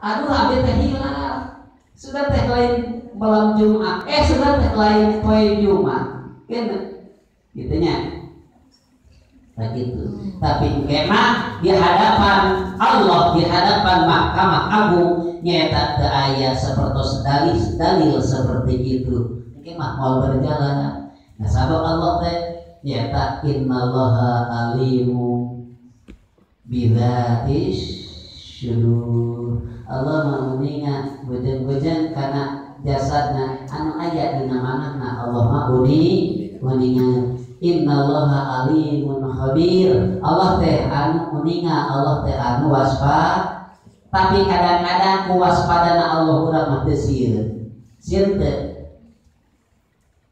Aduh abdi teh hilap. Sudah teh lain malam Jumat. Sudah teh lain poe Jumat. Kan gitu nya. Begitu. Tapi kemah di hadapan Allah, di hadapan Mahkamah Agung nyata teu aya sapertos dalil seperti itu. Kemah mau berjalan. Nah sabab Allah teh nyata innallaha alimu bidzatis syudur. Allah menguninga bejeng-bejeng karena jasadna anu aya dina manahna Allah mah uninga. Innallaha alimun khabir. Allah teh anu uninga, Allah teh anu waspada. Tapi kadang-kadang kuwaspadana Allah urang mah teu sieun. Sieun teu.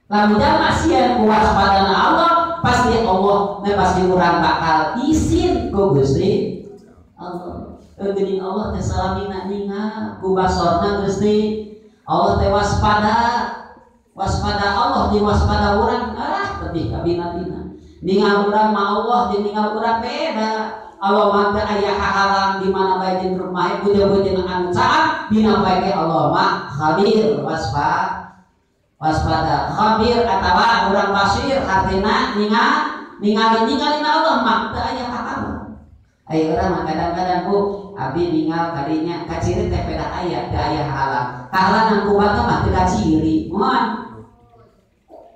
Lamun jalma sieun kuwaspadana Allah, pasti Allah teh pasti urang bakal isin ku Gusti Allah. Geuning Allah teh salamina ningal ku basorna Gusti. Allah teh waspada. Waspada Allah jeung waspada urang lebih kabina-bina. Ningal urang mah Allah jeung ningal urang beda. Allah mah teu aya hahalang di mana bae jeung rumah bujang-bujang anu caang dina bae ge Allah mah khabir waspada. Khabir atawa urang basir artina ningal ningali ningalina Allah mah teu aya hahalang. Aya urang mah kadang-kadang bu abdi ningal kadinya kaciri teh peda aya teu aya hahalang. Kahalangan ku bata mah teu kaciri. Moal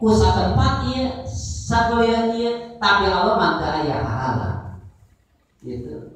ku satempat ieu sakuliah ieu tapi Allah mah teu aya hahalang. Gitu.